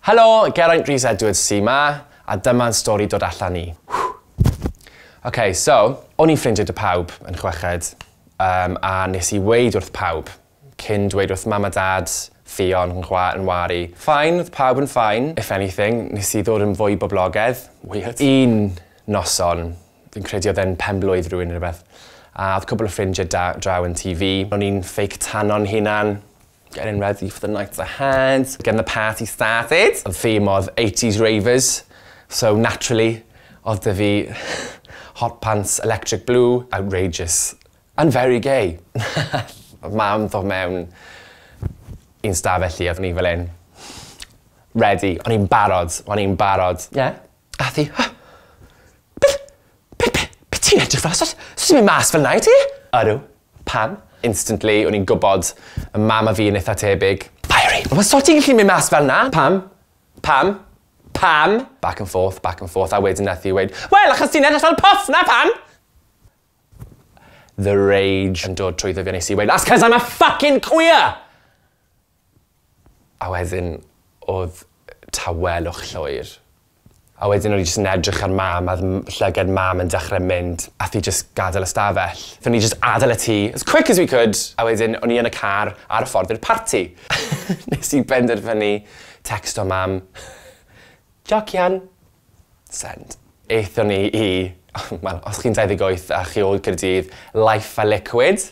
Helo, Geraint Rhys Edwards sy 'ma, a dyma'n stori dod allan i. OK, so, o'n i'n ffrindiau 'da pawb yn chweched, a nes i weud wrth pawb, cyn dweud wrth Mam a Dad, Ffion yn yn wari. Fine, oedd pawb yn fine. If anything, nes i ddod yn fwy boblogaidd. Weird. Un noson, fi'n credu oedd e'n penblwydd rhywun neu rhywbeth, a oedd cwbl o ffrindiau draw yn tŷ fi. O'n i'n fake tano'n hunan, getting ready for the night ahead, getting the party started. Oedd theme oedd 80s ravers, so naturally, oedd 'da fi hot pants electric blue, outrageous, and very gay. Oedd Mam ddod mewn i'n stafell i, oedd ni fel un, ready, o'n i'n barod, o'n i'n barod. Yeah. A thi, "Huh, beth ti'n edrych fel? So ti'n mynd mas fel 'na i ti?" "Ydw, pam?" Instantly, o'n i'n gwybod y mam a fi yn eitha tebyg. Fiery. "Wel, so ti'n gallu mynd mas fel 'na? Pam? Pam? Pam?" Back and forth, back and forth, a wedyn nath hi weud, "Wel, achos ti'n edrych fel puff 'na pam!" The rage yn dod trwyddo fi, a nes i weud, "That's 'cause I'm a fucking queer!" A wedyn, oedd tawelwch llwyr. A wedyn o'n i jyst yn edrych ar Mam a llygad Mam yn dechrau mynd. A thi just gadael y stafell. So ni just adael y tŷ as quick as we could. A wedyn o'n i yn y car ar y ffordd i'r parti. Nes i benderfynu texto Mam. "Jocian. Send." Aethon ni i, wel, os chi'n 28 a chi o Gaerdydd, Life a Liquid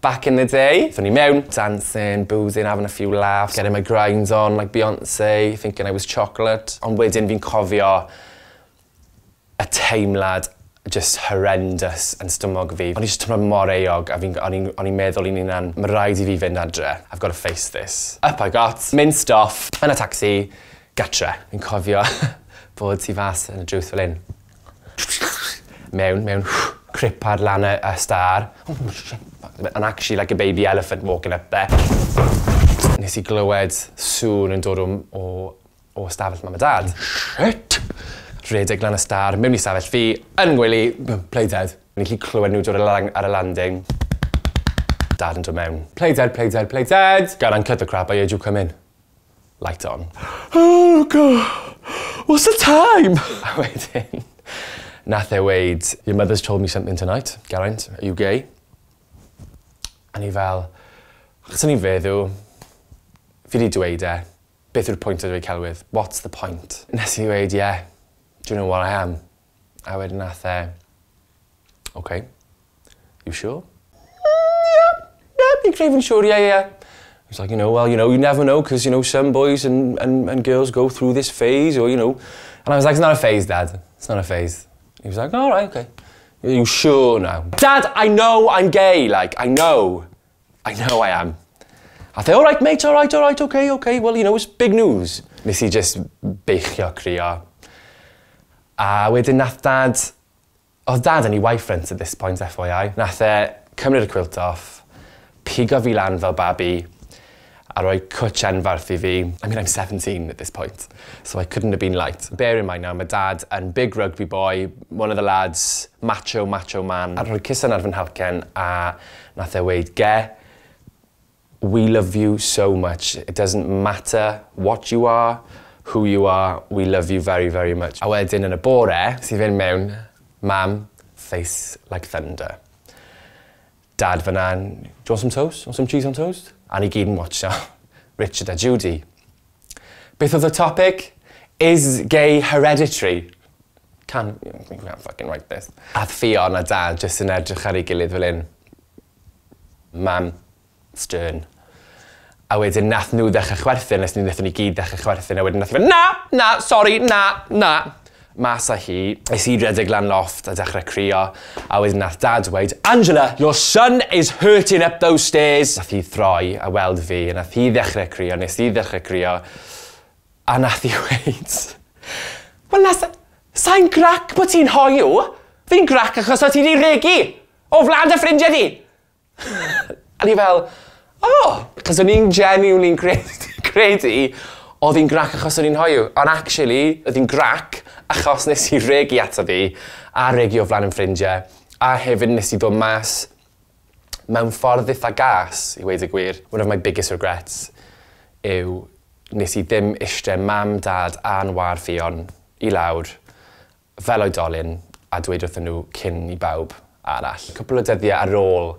back in the day. So ni mewn, dancing, boozing, having a few laughs, getting my grinds on like Beyonce, thinking I was chocolate. Ond wedyn fi'n cofio y teimlad just horrendous yn stumog fi. O'n i just teimlo mor euog a o'n i'n meddwl i'n hunan, "Mae rhaid i fi fynd adre. I've got to face this." Up I got, minced off, yn y taxi, gatre. Fi'n cofio bod tu fas yn y drws fel un. Mewn, mewn, cripad lan y star. Oh, shit. And actually like a baby elephant walking up there. Nes i glywed sŵn yn dod o stafell Mam a Dad. Shit! Rhedeg lan y star, mewn i stafell fi, yn gwely, play dead. Ni'n gallu clywed nhw dod ar y landing. Dad yn dod mewn. "Play dead, play dead, play dead. Geraint, cut the crap, I heard you come in." Light on. "Oh God, what's the time?" A wedyn, nath e weud, "Your mother's told me something tonight. Geraint, are you gay?" A ni fel, achos o'n i'n feddw, fi wedi dweud e, beth yw'r pwynt o dweud celwydd? What's the point? Nes i weud, "Yeah, do you know what, I am." A wedyn nath e, "Okay, you sure?" Yeah, fi'n credu fi'n siŵr, yeah." He's like, "Well, you never know, because, some boys and girls go through this phase, or." And I was like, "It's not a phase, Dad. It's not a phase." He was like, "All right, okay. Are you sure now?" "Dad, I know I'm gay, like, I know. I know I am." I said, "All right, mate, all right, okay. Well, it's big news." Nes i just beichio crio. A wedyn nath Dad, oedd Dad yn ei wife front at this point, FYI. Nath e cymryd y quilt off, pigo fi lan fel babi, a rhoi cwtch enfarth i fi. I mean, I'm 17 at this point, so I couldn't have been light. Bear in mind now, my dad yn big rugby boy, one of the lads, macho, macho man. A rhoi cusan ar fy nhalcen, a nath e weud, "Ge, we love you so much. It doesn't matter what you are, who you are, we love you very, very much." A wedyn yn y bore, nes i fynd mewn, Mam, face like thunder. Dad fyna, "Do you want some toast? Want some cheese on toast?" A ni gyd yn watcho Richard a Judy. Beth oedd y topic? Is gay hereditary? You can't fucking write this. A Ffion a Dad jyst yn edrych ar ei gilydd fel un. Mam, stern. A wedyn nath nhw ddechrau chwerthin, nes ni wnaethon ni gyd ddechrau chwerthin, a wedyn nath hi fynd, "Na, na, sorry, na, na." Mas â hi, es i redeg lan loft a dechrau crio, a wedyn nath Dad dweud, "Angela, your son is hurting up those stairs." Nath hi throi a weld fi, a nath hi ddechrau crio, nes i ddechrau crio, a nath hi weud, "Wel na, sa'n grac bod ti'n hoyw, fi'n grac achos o ti wedi regi o flaen dy ffrindiau di." A ni fel, "Oh," chos o'n i'n genuinely credu oedd hi'n grac achos o'n i'n hoyw. Ond actually, oedd hi'n grac achos nes i regi ato fi, a regi o flaen yn ffrindiau, a hefyd nes i ddod mas mewn ffordd eitha gas, i weud y gwir. One of my biggest regrets yw Nes i ddim eistedd Mam, Dad a'n wâr Ffion i lawr fel oedolyn a dweud wrthyn nhw cyn i bawb arall. Cwpl o dyddiau ar ôl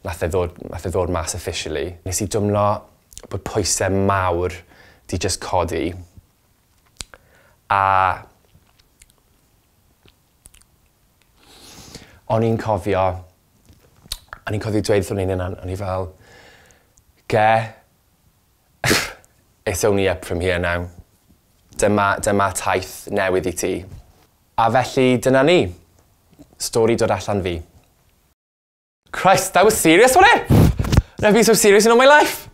nath e ddod mas officially, nes i dwmlo bod pwysau mawr di just codi. A o'n i'n cofio dweud wrth i'n hunan, o'n i fel, "Ge, it's only up from here now. Dyma taith newydd i ti." A felly dyna ni. Stori dod allan fi. Christ, that was serious, wasn't it? Never been so serious in all my life.